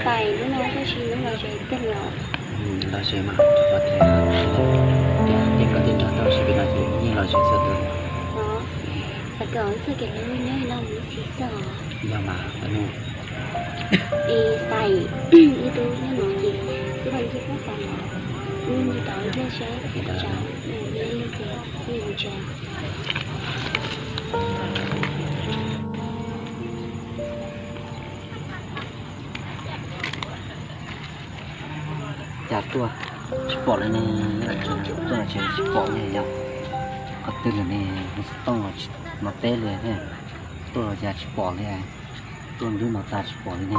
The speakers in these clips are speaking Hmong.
Lub no tab sis hnub no tseem twg los? Los tseem mas, los tseem, tias koj tej nrog tau sib pem no ces yeej los tseem txhua tus. Xav kom txoj kev hlub nyob no mus ib txhis xwb os. Yog mas, es xais ib tug nyob no ces twb tau ntsib koj tas los, mus tau yog seb tsam mus li ces yeej mus tsev. Cas tuaj tsis pom li ne, tuaj tsis pom li yog qhov twg lawm ne, xov tooj los tsis, no teb li, tuaj los cas tsis pom li, tuaj nrub no tas tsis pom li ne.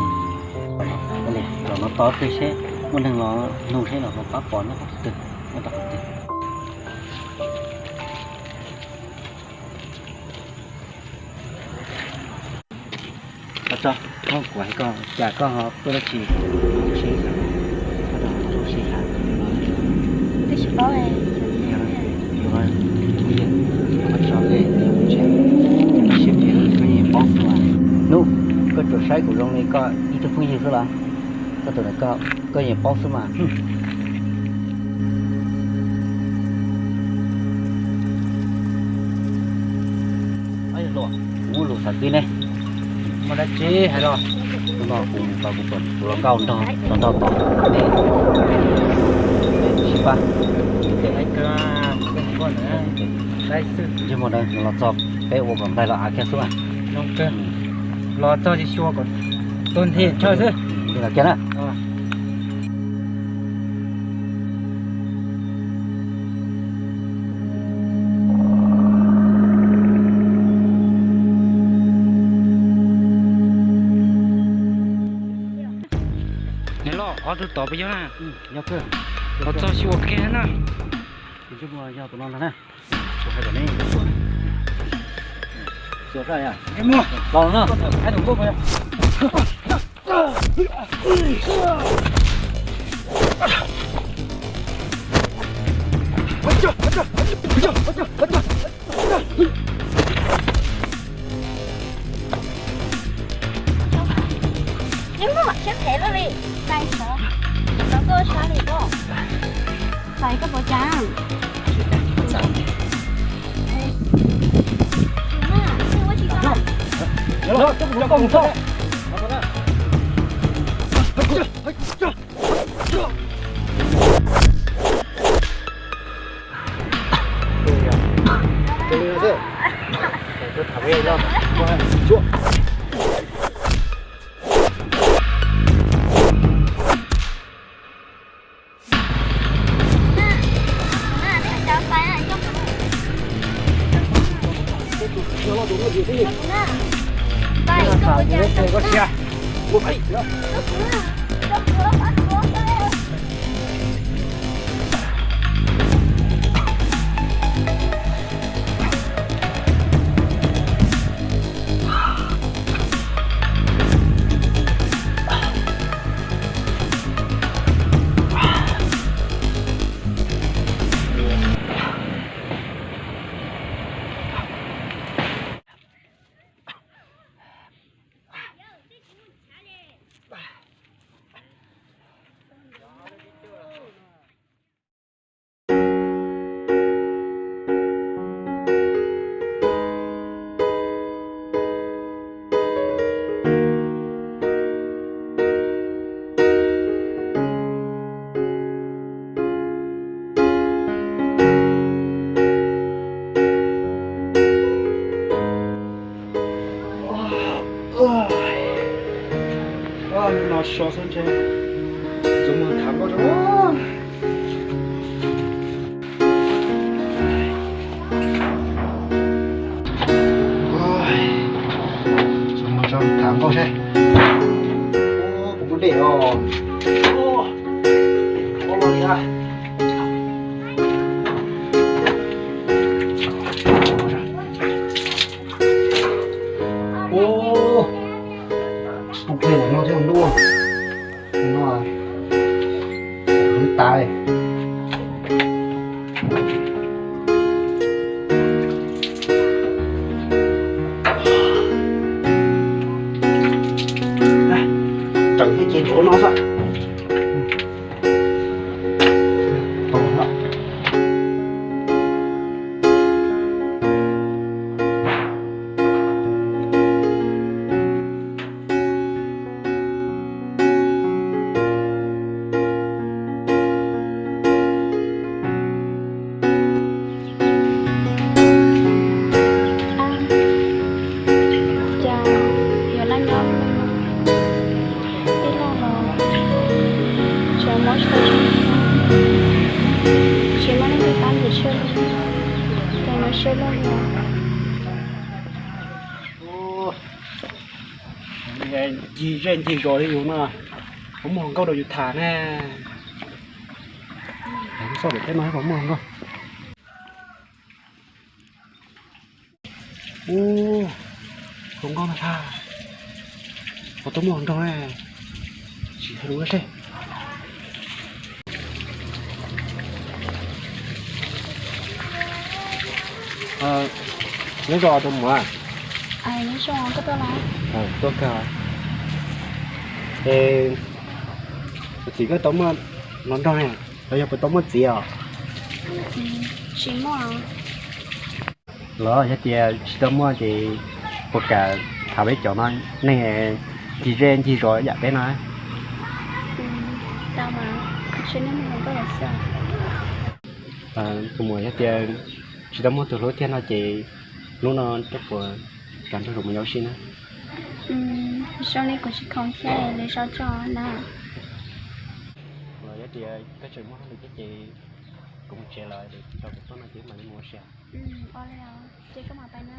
Los no tod twg seb muaj neeg los nug seb los pab pom nyob qhov twg, nyob rau qhov twg. Tso, kuv hais koj, cas koj ho tuaj dab tsi, sib, koj rau tuaj sib tham. Twb tsis paub. Hnub, koj tsuas saib kuv zoo li koj ib tug phooj ywg xwb los? Koj tus ntawd koj yeej paub xwb mas. Kuv muaj lus xav txib ne. Muaj dab tsi hais los? Hnub no kuv, kuv, kuv los nkauj nrog, los nrog tod ne. Sib pab. Ntsej muag ntawd los txog peb ua kom nqaij los av kiag xwb. Los txog tsis xyuas kom tus nthi tshawj xwb. Li los kiag na. Niam loj, ob tug tod puas yog na? Los txog xyuas kiag na. Yog tus no ntag na. Kuv hais kom neb xyuas, xyuas sab, los no. Neb muaj siab phem luaj li, xais xov, xov koj sab li koj, xais koj puas cas? No so xwb ntshe txuas mus tham nkauj rau. Txuas mus tham nkauj seb. Kuv muaj dej os. Ua li a. Tus ple no thiab ntuj no, lwv tas. Raws thiab Ntsuav no xwb. Cas yuav noj nyob tij laug los tseem muab tsis tau, tsis muaj leej twg pab ntxim siab li, ces nws siab luaj li. Ncig zej ncig zos li yus no, puas muaj hluas nkauj rau yus tham ne? Xauj daim teb no puas muaj hluas nkauj. Ub, hluas nkauj na, puas tau muaj hluas nraug ne? Tsis hais lus seb. Nyob zoo tus muam. Tuaj kawg. Es txiv koj tau muaj hluas nraug ne, los yog puas tau muaj txiv os? Tsis muaj. Los yog tias tsis tau muaj ces puas kam tham peb cov no, neeg ncig zej ncig zos yam peb no? Tus muam, yog tias tsis tau muaj tus hlub tiag no ces hnub no rau puas kam nrog kuv mus nyob ua si na? Zoo li kuv tsis khoom thiab, lwm zaus tso na. Los yog tias koj tseem muaj hauj lwm thiab ces kuv mus tsev lawm, rau kuv tuaj no ces mam li mus ua si. Ces koj mam pais na.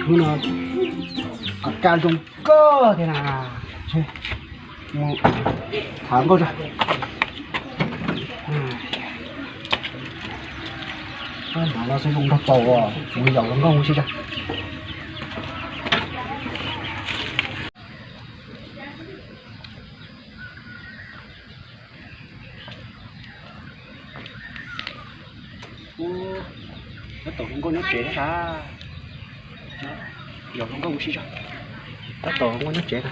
Hnub no koj kaj zoo kawg thiab na. Mus tham nkauj tso. Hnav no xwb zoo nraug txaus, mus yaum hluas nkauj ua si tso. Tab tom hluas nkauj nyob tsev thiab sas. Yaum hluas nkauj ua si tso. Tab tom hluas nkauj nyob tsev na.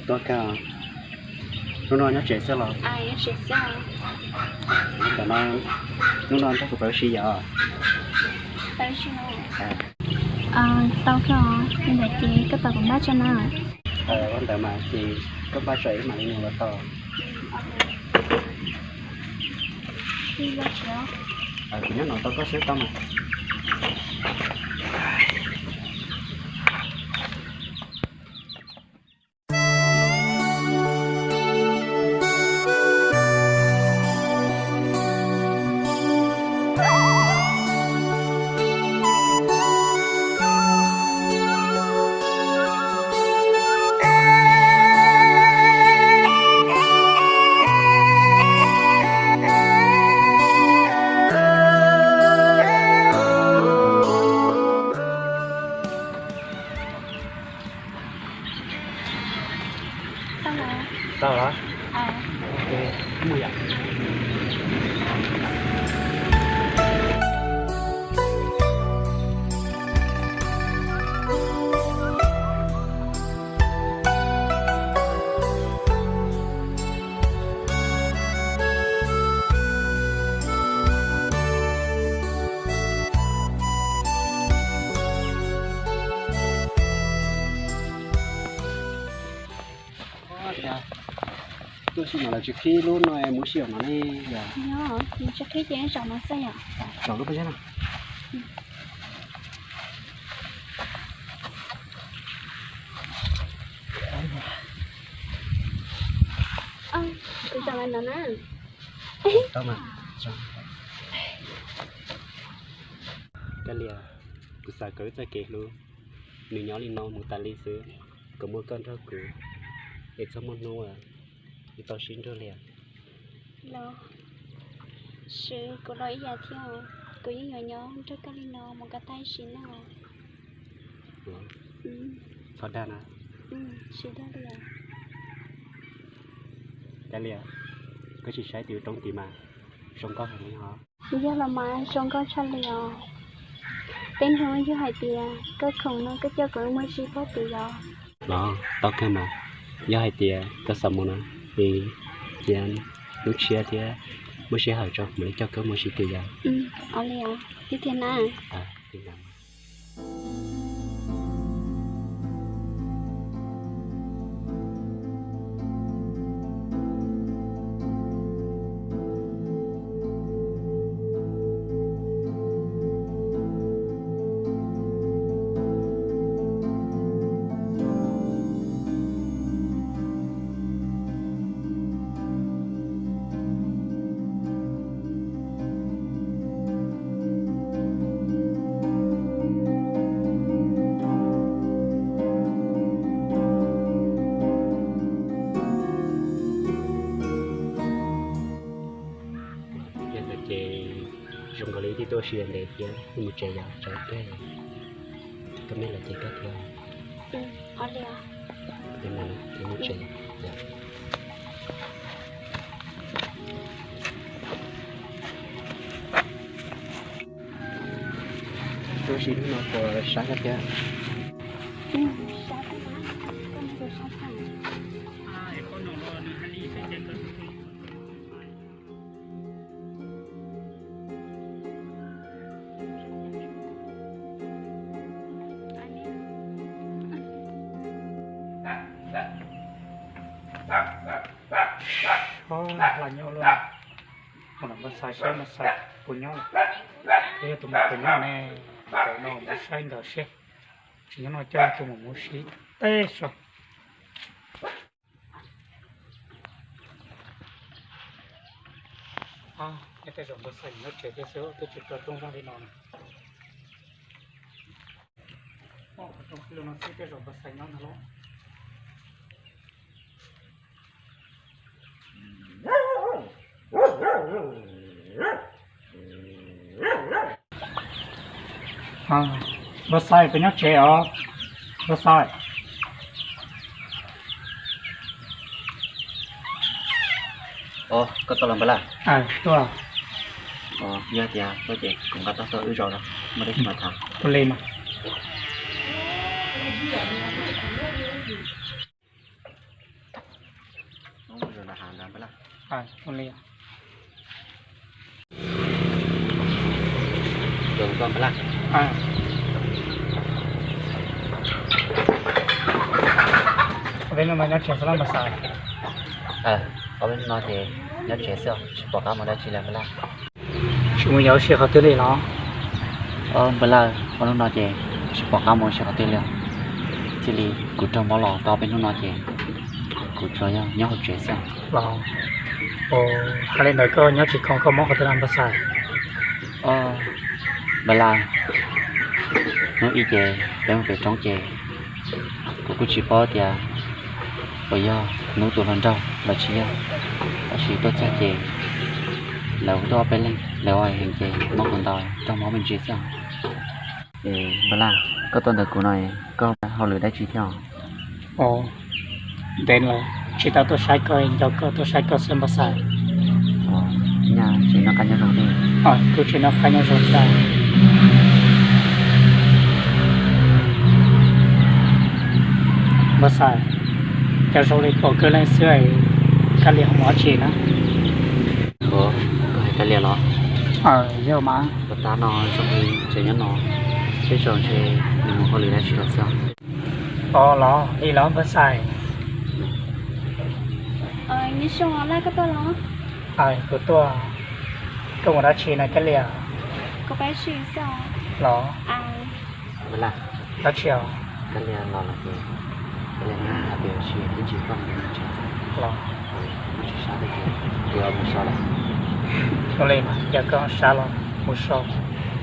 Tuaj kawg. Hnub no nyob tsev xwb los? Ntawm no, hnub no nrog kuv pab ua si yom? Tau kawg, li ntawd ces koj tos kuv npaj tso na. Ua ntawd mas ces koj npaj tso ib mam li mus los tau. Kuv nyob no tos koj xwb tau mas. Tau los? Tau los? Ok, mus yom. Tuaj si no los tsis qhib lub no mus si no ne yom? Yog tsis qhib ces zaum no xwb yom? Zaum lub pob zeb no. Kuv zaum no na. Tau mas. Kab lias, kuv xav kawm wb txoj kev hlub. Nws nyob li no mus tas li xwb, kom muaj koj nrog kuv, es txhob muaj hnub uas yuav tau sib nrug li. Los, Swv, kuv los ib yam thiab, kuv yeej yuav nyob nrog koj li no mus kom tag sim neej. Txhob dag na. Tsis dag li. Kav liam, koj tsis saib tus roob tid mas zoo nkauj heev li os. Yog los mas zoo nkauj tshaj li os. Tej hnub yog hais tias koj khoom no koj coj kuv mus ua si puag tim yos. Los tau kawg mas, yog hais tias koj xav mus na, es cia hnub tshiab thiab muaj sij hawm tso kuv mam li coj koj mus ua si tim yos. Ua li os, ib tiag na. Yog ntawd ces zoo nkaus li wb twb tuaj ua si ntev thiab, wb mus tsev yom, tsam koj mej lawm ces koj thiab. Ces mus tsev. Tuaj si hnub no puas sab koj thiab? Hla nyob luaj, mus npawg Xais saib npawg Xais puas nyob lawm. Yog tus mus puas nyob ne, ntawm no mus saib ntawd seb, tsis nyob no coj tus mus mus si teb so. Nyob tej zaum npawg Xais nyob tsev thiab xwb, twb tsis tau rooj vag li no. Qhov rooj qhib lug no xwb tej zaum npawg Xais nyob ntag lauj. Npawg Xais puas nyob tsev os? Npawg Xais. Os, koj tuaj los npawg Laj? Tuaj. Yog tias tuaj ces kuv nqa tau txog wb zaum no, muaj dab tsi mas tham. Ua li mas. Ob peb hnub no nyob tsev xwb los npawg Xais? Ob peb hnub no ces nyob tsev xwb, tsis pom qab mus dab tsi li npawg Laj. Tsis mus yos ua si qhov twg li los? Npawg Laj, ob hnub no ces tsis pom qab mus ua si qhov twg li. Thiaj li kuv raug mob los tau ob peb hnub no ces kuv tsuas yog nyob hauv tsev xwb. Los, hais li ntawd koj nyob tsis khoom koj mob qhov twg los npawg Xais? Npawg Laj, hnub ib ces peb mus pem roob ces kuv kuj tsis paub tias puas yog hnub tus hluas nraug los tsis yog, tab sis tuaj txog ces lawv tuaj ob peb leeg, lawv ua heev ces mob kuv ntau raug mob me ntsis xwb. Npawg Laj, koj tuaj ntawm kuv no koj hauj lwm dab tsi thiab? Ntev lawm tsis tau tuaj saib koj, nco koj tuaj saib koj xwb npawg Xais. Nyaj tseem noj qab nyob zoo thiab? Kuj tseem noj qab nyob zoo thiab. Npawg Xais, cas zoo li pom koj leej xwb, Kab Lias ho mus dab tsi na? Koj hais Kab Lias los? Yog mas. Puag ta no zoo li tseem nyob no, tej zaum ntshe nws mus hauj lwm dab tsi los xwb. Os, los li los npawg Xais. Nyob zoo Laj, koj tuaj los? Kuv tuaj. Koj mus dab tsi na Kab Lias? Kuv pab si xwb. Los? Dab tsi os? Kab Lias los lawm ces Kab Lias nyob hauv pem ua si ib ntsis koj mus tsev los. Nyob tsis sab tej ces kuv mus so lawm. Ua li mas yog koj sab los mus so.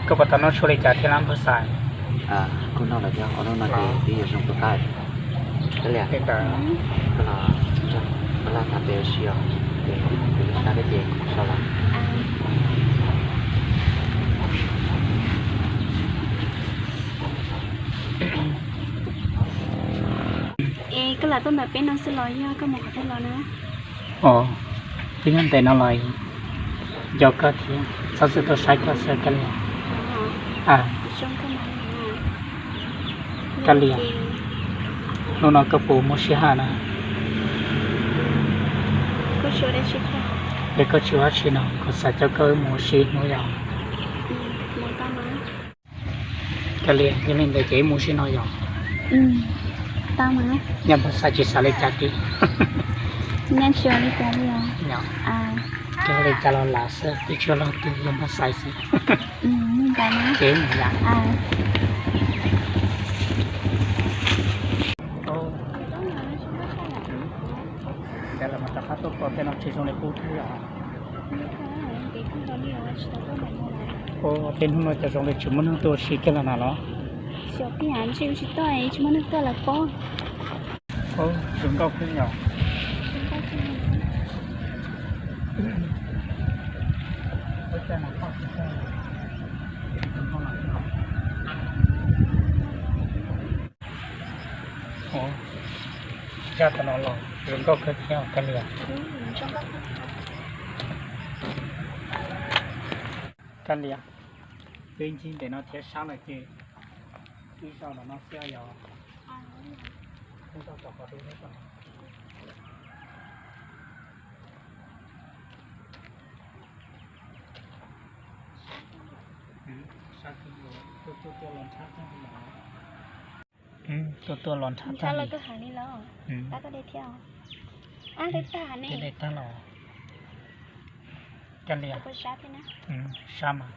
Koj puas tau noj tshuaj li cas thiab na npawg Xais? Kuv noj lawm thiab, ob hnub no ces twb yuav zoo kuv qab. Koj los nrog kuv laj tham pem ua si os, ces kuv sab thiab ces kuv sau los. Es koj lam tuaj ntawm peb no xwb los yog koj mus qhov twg los na? Os, twb nyob ntawm no los nco koj thiab, txhob txwm tuaj saib koj xwb Kab Lia. Kab Lia, hnub no koj puas muaj sij hawm na? Es koj tsis ua dab tsi no, kuv xav coj koj wb mus ua si hnub yom. Kab Lia, yog li ntawd ces wb mus ua si no yom. Nyaj npog xav tsis xav li cas tiag. Nyaj tsis ua li cas li os. Yog li cas los lam xwb, twb tsis ua leej twg, yog npog xaiv xwb. Ces mus yom. Cas lawv mas rov qab tuaj koj tej no tsis zoo li qub thiab yom. Ua tej hnub no cas zoo li tsis muaj neeg tuaj ua si kiag los na los? Tsis muaj neeg tuaj lawm pob. Zoo nkauj kawg yom. Zaj tom no los zoo nkauj kawg thiab Kab Lia. Kab Lia, twb ncig ntawm no thiab sab lawm ces ib zaug no no xwb yom. Tuaj tuaj los nrhab tag li, tuaj tuaj los nrhab tag li. Thiab los? Kab Lia, sab mas,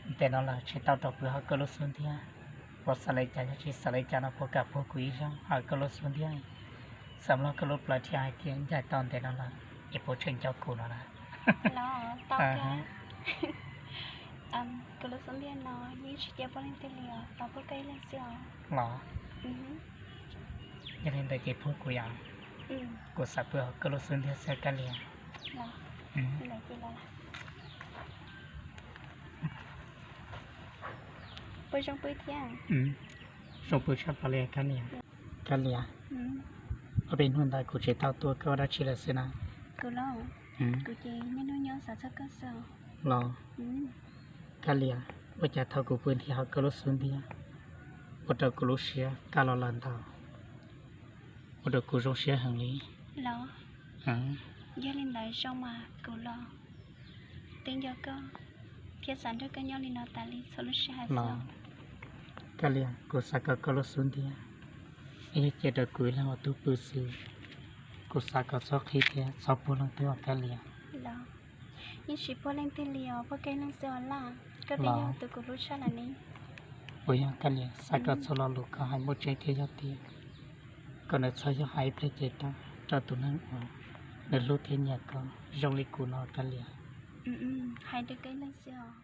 ntawm no lawm tsis tau rau kuv hauv koj lub xub ntiag. Puas xav li cas, yog tsis xav li cas no puas kam puag kuv ib zaug hauv koj lub xub ntiag? Xam mloog koj lub plawv thiab hais tias ncaim tau ntawm no lawm es puas tseem nco kuv no na? Kuv lub xub ntiag no yeej tsis cia puav leej twg li os, tos puag koj ib leeg xwb os. Los, yog li ntawd ces puag kuv yom. Kuv xav pw hauv koj lub xub ntiag xwb Kab Lia. Puas zoo pw thiab? Zoo pw tshaj plaws li Kab Lia. Kab Lia, ob peb hnub ntawd kuv tsis tau tuaj koj ua dab tsi lawm xwb na? Kuv los, kuv ces niaj hnub nyob xav txog koj xwb. Los, Kab Lia, ua cas thaum kuv pw nthi hauv koj lub xub ntiag ua rau kuv lub siab kaj los lawm ntau, ua rau kuv zoo siab heev li. Los, yog li ntawd zoo mas kuv los twb nco koj thiab xav nrog koj nyob li no tas li txhua lub sij hawm xwb. Kab Lia, kuv xav kom koj lub xub ntiag yog cia rau kuv ib leeg ua tub pw xwb. Kuv xav kom txhob qhib thiab txhob puag leej twg os Kab Lia. Yeej tsis puag leej twg li os, puag koj ib leeg xwb os Laj. Koj twb yog tus kuv hlub tshaj lawm ne. Puas yog Kab Lia? Xav kom txhua lo lus koj hais muaj tseeb thiab yog tiag, kom nws txhob yog hais ib pliag ces tag rau tus neeg uas nws hlub thiab nyiam koj zoo li kuv no Kab Lia. Hais rau koj ib leeg xwb os.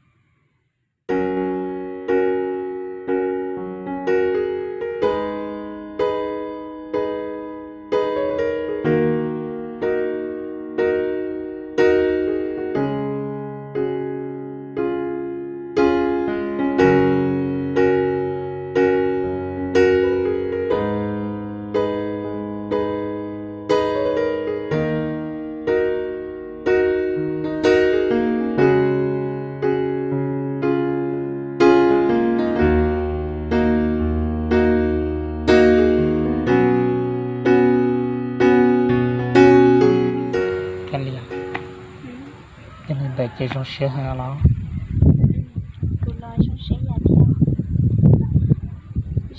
Kab Lia, yog li ntawd ces zoo siab heev los? Kuv los zoo siab yam thiab.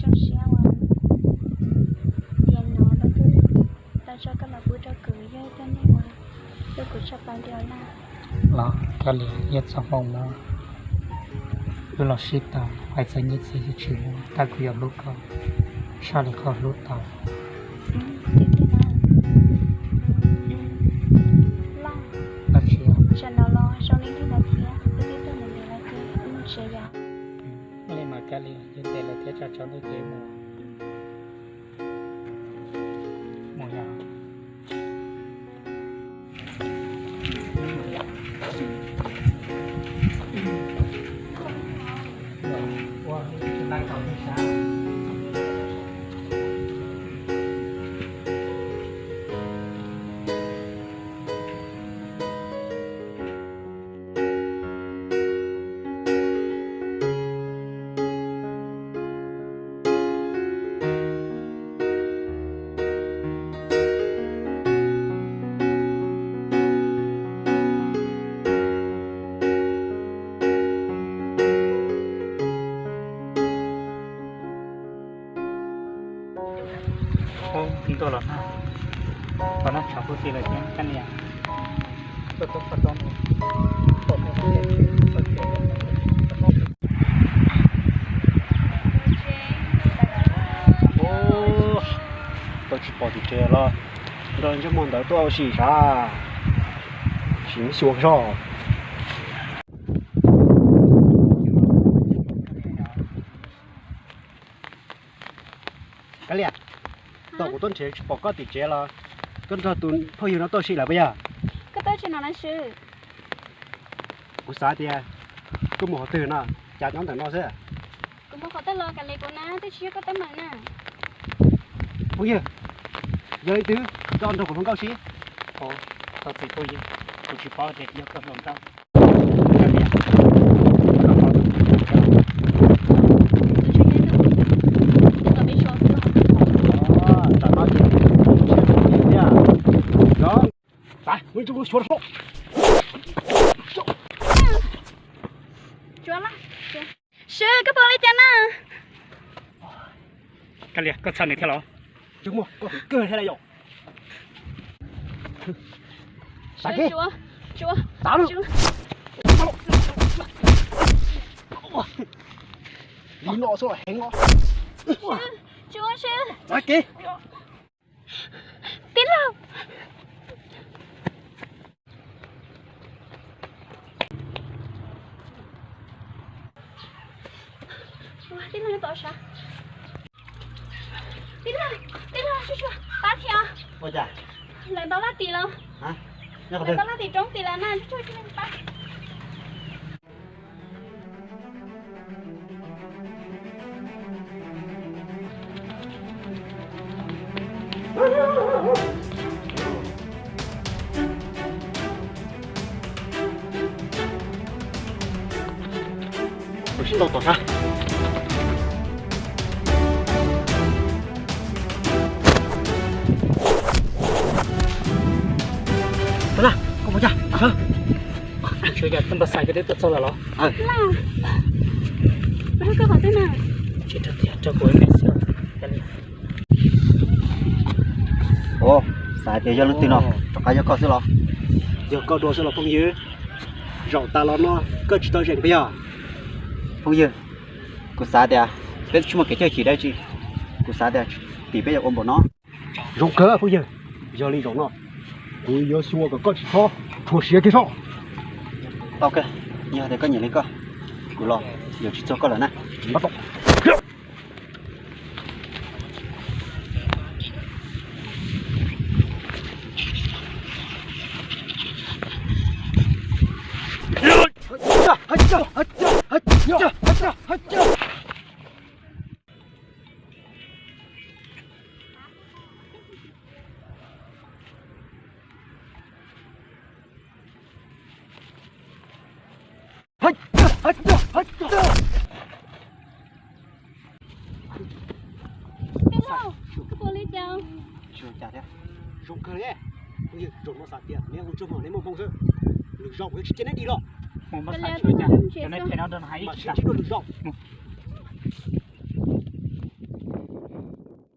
Zoo siab uas tias no los twb tau tso koj los pub rau kuv, yog ib tug neeg uas hlub kuv tshaj plaws li os Laj. Los Kab Lia, yeej txhob mob, wb los sib tau, hais txog nyiaj txiag yeej tsis muaj, tab kuv yuav hlub koj tshaj li qhov hlub tau. Laj, tam sim no los zoo li ntawd thiab, wb twb tuaj mus ntev lawm thiab, wb mus tsev yom. Muaj li mas kav liam, yog tes lawm thiab tsa tsov ntuj ces mus, mus yog. Ntuj los nag, los nag tshav huv si lawm thiab kab niam. Tau tsis pom tim tsev los nrog ntsej muag ntawd tuaj ua si sav, sim xyuas zog. Kav liam, tau kuv tuaj nrhiav tsis pom koj tim tsev los koj nrog tus phooj ywg no tuaj ua si lawm puas yog? Koj tuaj tsis no na Sw? Kuv xav tias koj mus qhov twg no, cas nyob ntawm no xwb. Kuv mus qhov twg los kav liam kuv na, twb tsis yog koj teeb meem na. Phooj ywg, yog li twg koj nrog kuv hluas nkauj sib. Tau txiv phooj ywg, kuv tsis paub tias yog koj hluas nkauj. Sw, koj pom li cas na? Kav liam, koj txhaj nws thiab los? Kawg thiab yom. Li no xwb los heev os. Tij laug, tij laug, tij laug, pab thiab. Lawv ntaus laj tim los, lawv ntaus laj tim roob tim lawm na, pab. Kuv sib ntaus tom sab. Koj puas cas? Sawv, sawv, yog tub npa xais koj twb tuaj txog lawm los? Xav tias yog leej twg no, rov qab yog koj xwb los? Yog koj dua xwb los phooj ywg? Zaum tas los no koj tsis tau zeem puas yog? Phooj ywg, kuv xav tias peb tsis muaj kev cawm chim dab tsi, kuv xav tias tim peb yuav ua npaum no. Zoo kawg phooj ywg, yog li zaum no kuv yuav xyuas kom koj tsis txhob rhuav siav kiag soj. Tau kawg, yog tias koj nyiam li koj, kuv los yuav tsis txog koj lawm na. Tij laug, koj puas li cas? Zoo kawg li. Phooj ywg, zaum no xav tias neb ua ntsuag mas neb muaj hmoo xwb. Lwm zaus kuv yuav tsis cia neb dim los. Mas sib ntsib dua lwm zaus.